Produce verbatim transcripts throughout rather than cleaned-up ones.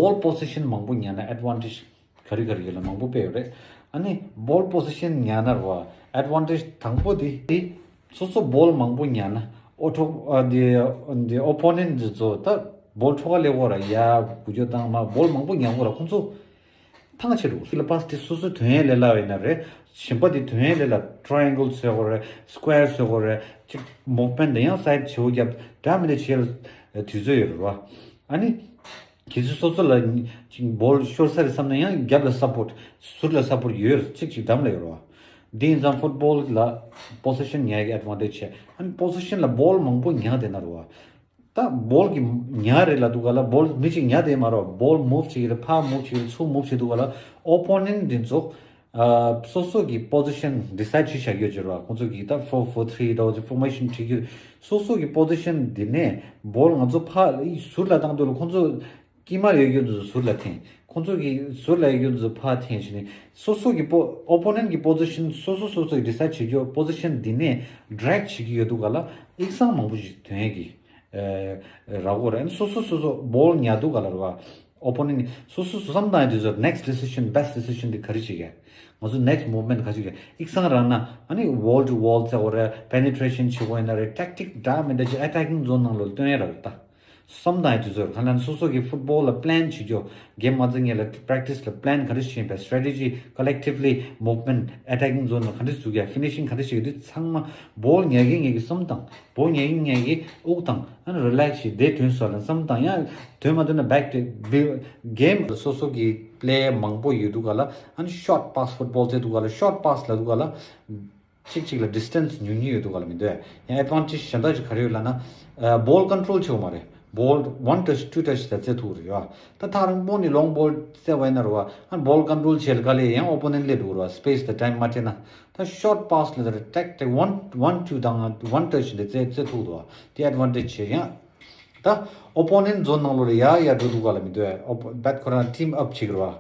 ball possession མང་པོ་ཉར་ན་advantage ག་རེ་ག་རེ་ཡོད་ལ་མང་པོ་དཔེ་ཡོད་རེད། ཨ་ནི་ball possession ཉར་ན་རེད་བ། advantage དང་པོ་དེ་དེ་སོ་སོ་ball མང་པོ་ཉར་ན་ཨོ་ཁྲོ་ཨ་དེ་དེ་opponent དེ་ཚོ་ད་ball ཁྲོ་ག་ལེ་གོ་ར་ཡ་གུ་ཅོ་དང་མ་ball མང་པོ་ཉར་གོ་ར་ཁོང་ཚོ་ཐང་ཆད་འགྲོ་གི་ལ། པཱ་སི་དེ་སོ་སོའི་དོན་ཡས་ལས་སླ་བ་ཡིན་ན་རེད། གཞན་པ་དེ་དོན་ཡས་ལས་སླ། triangle བཟོས་གོ་རེད། square བཟོས་གོ་རེད། ཅིག་movement དེ་ཡང་side བྱེའུ་རྒྱབ་འདྲ་མི་འདྲ་བྱེད་ལ་དུས་ཚོད་ཡོད་རེད་བ། ཨ་ནི་གལ་སྲིད་སོ་སོ་ལ་ཅིག་ball ཤོར་ས་རེད་བསམ་ན་ཡང་རྒྱབ་ལ་support ཟུར་ལ་support ཡོད་རེད། ཅིག་ཅིག་འགྲམ་ལ་ཡོད་རེད་བ། འདི་ཡིན་ཙང་football ལ་possession ཉར་གི་advantage ཆེ། ཨ་ནི་possession ལ་ball མང་པོ་ཉར་བསྡད་ན་རེད་བ། ད་ball གི་ཉར་རེད་ལབ་དུས་ག་ལ་ball མི་གཅིག་ཉར་བསྡད་མ་རེད། ball move བྱེད་ཀྱི་རེད། ཕར་move བྱེད་ཀྱི་རེད། ཚུར་move བྱེད་དུས་ག་ལ་opponent འདི་ཚོ་ཨ་སོ་སོ་གི་position decide བྱེད་བཞག་ཡོད་ཅེས་རེད་བ། ཁོང་ཚོ་གི་ད་four four three འདྲ་བོ་ཅིག་formation བྱེད་ཀྱི་རེད། སོ་སོ་གི་position འདི་ནས་ball ང་ཚོ་ཕར་ཟུར་ལ་བཏང་དུས་ལ་ཁོང་ཚོ་དཀྱིལ་མར་ཡོད་རྒྱུ་ཚོ་ཟུར་ལ་འཐེན། ཁོང་ཚོ་གི་ཟུར་ལ་ཡོད་རྒྱུ་ཚོ་ཕར་འཐེན་བྱས་ནས་སོ་སོ་གི་po- opponent གི་position སོ་སོ་སོ་སོ་གི་decide བྱེད་རྒྱུ་position འདི་ནས་drag བྱེད་ཀྱི་ཡོད་དུས་ག་ལ་ཨིག་སང་མང་པོ་ཞིག་ཐོན་ཡས་ཀྱི་ཨ་རག་གོ་རེད། སོ་སོ་སོ་སོ་ball ཉར་དུས་ག་ལ་རེད་བ། opponent ནི་སོ་སོ་སོ་བསམ་བཏང་ཡས་དུས་ཚོད་next decision best decision དེ་ག་རེ་བྱེད་ཀྱི། ང་ཚོ་next movement ག་རེ་བྱེད་ཀྱི། ཨིག་སང་རག་ན་ཨ་ནི་wall to wall བཙལ་དགོས་རེད། penetration བྱེད་དགོས་ཡིན་ན་རེད། tactic འདྲ་མི་འདྲ་ཅིག་attacking zone ནང་ལོགས་སྟོན་ཡས་རག་ད། བསམ་བཏང་ཡས་དུས་ཚོད་ག་ལ་ན་སོ་སོ་གི་football ལ་plan བྱེད་རྒྱུ། game མ་རྩེ་སྔོན་ལ་practice ལ་plan ག་རེ་བྱེད་པའི་strategy collectively movement attacking zone ལ་ག་འདྲ་བཟོ་གི། finishing ག་འདྲ་བྱེད་ཀྱི་འདི་ཚང་མ་ball ཉར་མཁན་ངེད་ཀྱི་བསམ་བཏང་། ball ཉར་མཁན་ངེད་ཀྱི་དབུགས་བཏང་། ཨ་ནི་relax བྱེད་བསྡད་དོན་སོགས་ལ་བསམ་བཏང་། ཡང་དོན་མ་དོན་ན་back to game སོ་སོ་གི་player མང་པོ་ཡོད་དུས་ག་ལ་ཨ་ནི་short pass football རྩེ་དུས་ག་ལ་short pass ལབ་དུས་ག་ལ། གཅིག་གཅིག་ལ་distance ཉུང་ཉུང་ཡོད་དུས་ག་ལ་མི་འདོད། ཡང་advantage གཞན་དག་ཅིག་ག་རེ་ཡོད་ལབ་ན། ཨ་ball control བྱེད་དགོས་མ་རེད། ball one touch two touch ལ་རྩེ་ཐུབ་རེད་ཡ། ད་ཐག་རིང་པོ་ནས་long ball རྩེ་བ་ཡིན་ན་རེད་བ། ཨ་ball control བྱེད་ལ་ག་ལེ་ཡང་opponent སླེབས་འགྲོ་རེད་བ། space དང་time མ་སྤྲད་ན། ད་short pass ལ་ད་ཐེག་ཐེག་one one two དང་one touch ལ་རྩེ་རྩེ་ཐུབ་འདུག་བ། དེ་advantage ཆེ་ཡང་། ད་opponent zone ནང་ལོགས་ལ་ཡར་ཡར་འགྲོ་འདུག་ག་ལ་མི་འདོད། ཨོ་bat ཁོ་རང་team up བྱེད་ཀྱི་རེད་བ།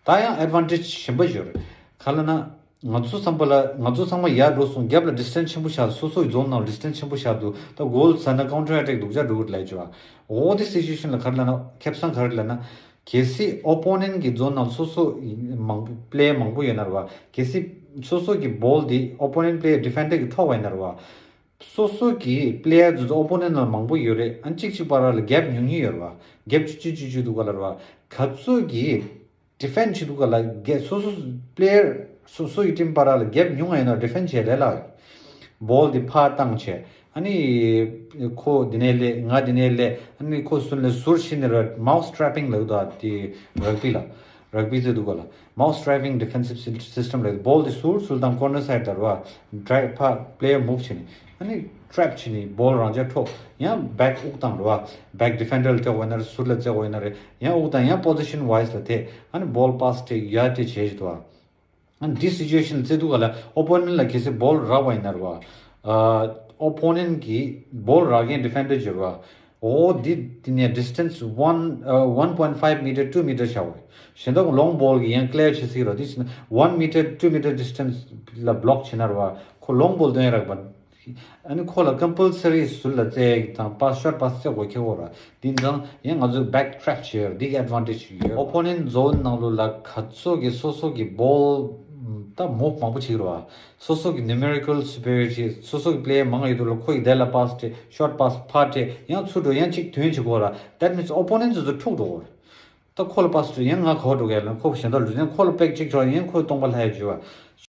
ད་ཡང་advantage གཞན་པ་ཡོད་རེད། ག་ལ་ན། ང་ཚོ་ཚང་མ་ལ་ང་ཚོ་ཚང་མ་ཡར་འགྲོ་སོང་། རྒྱབ་ལ་distance ཆེན་པོ་བཞག་སོ་སོའི་zone ནང་distance ཆེན་པོ་བཞག་འདུག་ད་goal ཟ་ན་counter attack སྡུག་ཅག་འགྲོ་གི་རེད་ལབ་ཀྱི་བ། འོ་དེ་situation ལ་ག་རེ་ལབ་ན་ཁེ་བཟང་ག་རེ་ལབ་ན། གལ་སྲིད་opponent གི་zone ནང་སོ་སོ་མང་པོ་player མང་པོ་ཡོད་ན་རེད་བ། གལ་སྲིད་སོ་སོ་གི་ball དེ་opponent player defender གི་ཐོག་བ་ཡིན་ན་རེད་བ། སོ་སོ་གི་player དེ་ཚོ་opponent ལ་མང་པོ་ཡོད་རེད། ཨ་གཅིག་གཅིག་བར་ལ་gap ཉུང་ཉུང་ཡོད་རེད་བ། gap གཅིག་གཅིག་གཅིག་གཅིག་འདུག་ག་ལ་རེད་བ། ག་ཚོད་ཀྱི་defend བྱེད་དུས་ག་ལ་ག་སོ་སོ་player སོ་སོ་ཡི་team བར་ལ་gap ཉུང་བ་ཡིན་ན་defend བྱེད་ལས་སླ། ball དེ་ཕར་བཏང་བྱས། ཨ་ནི་ཁོ་འདི་ནས་སླེབས། ང་འདི་ནས་སླེབས། ཨ་ནི་ཁོ་སུན་ལས་ཟུར་ཕྱིན་ནས་ར་mouse trapping ལབ་འདུག་ཨ། དེ་rugby ལ་rugby རྩེ་དུས་ག་ལ་mouse trapping defensive system ལབ། ball དེ་ཟུར་ཟུར་དང་corner side ལ་ར་བ། drive ཕར་player move བྱས་ནས། ཨ་ནི་trap བྱས་ནས་ball རང་འཇགས་འཕྲོག་ཡང་back དབུགས་བཏང་རེད་བ། back defender ལ་སྤྲད་དགོས་ན་རེད། ཟུར་ལ་རྩེ་དགོས་ན་རེད། ཡང་དབུགས་བཏང་ཡང་position wise ལ་དེ་ཨ་ནི་ball pass སྤྲད་ཡར་སྤྲད་བྱས་བྱེད་དོ། ཨ་ནི་འདི་situation རྩེ་དུས་ག་ལ་opponent ལ་གལ་སྲིད་ball རག་པ་ཡིན་ན་རེད་བ། opponent གི་ball རག་མཁན་defender བྱེད་རེད་བ། འོ་འདི་འདི་ནས་distance one one point five meter two meter བྱ་བ་རེད། གཞན་དག་long ball གི་ཡང་clear བྱེད་སྲིད་རོ། འདི་ཕྱིན་one meter two meter distance ལ་block བྱེད་ན་རེད་བ། ཁོ་long ball སྟོན་རག་པ། ཨ་ནི་ཁོ་ལ་compulsory ཟུར་ལ་རྩེ་དང་pass short pass རྩེ་དགོས་ཁེལ་བོ་ར། འདི་ནང་ཡང་ང་ཚོས་back trap བྱེད་ཡོད་ར། འདི་གི་advantage ཡོད། opponent zone ནང་ལོགས་ལ་ག་ཚོད་ཀྱི་སོ་སོ་གི་ball ད་move མང་པོ་བྱེད་ར། སོ་སོ་གི་numerical superiority སོ་སོ་གི་player མང་ཡོད་དུས་ལ་ཁོ་ཡི་དེ་ལ་pass སྤྲད། short pass ཕར་སྤྲད། ཡང་ཚུར་འགྲོ་ཡང་གཅིག་ཐོན་བྱེད་དགོས་ར། that means opponent ཚོ་འཁྲུག་འགྲོ་གོ་ར། ད་ཁོ་ལ་pass སྤྲད་ཡང་ང་ག་བ་འགྲོ་ག་ཡ་ལ་ཁོ་གཞན་དག་ལ་འགྲོ་ཡང་ཁོ་ལ་pack གཅིག་འགྲོ་ཡང་ཁོ་སྟོང་པ་ལྷ་ཡ་བརྗོད་བ།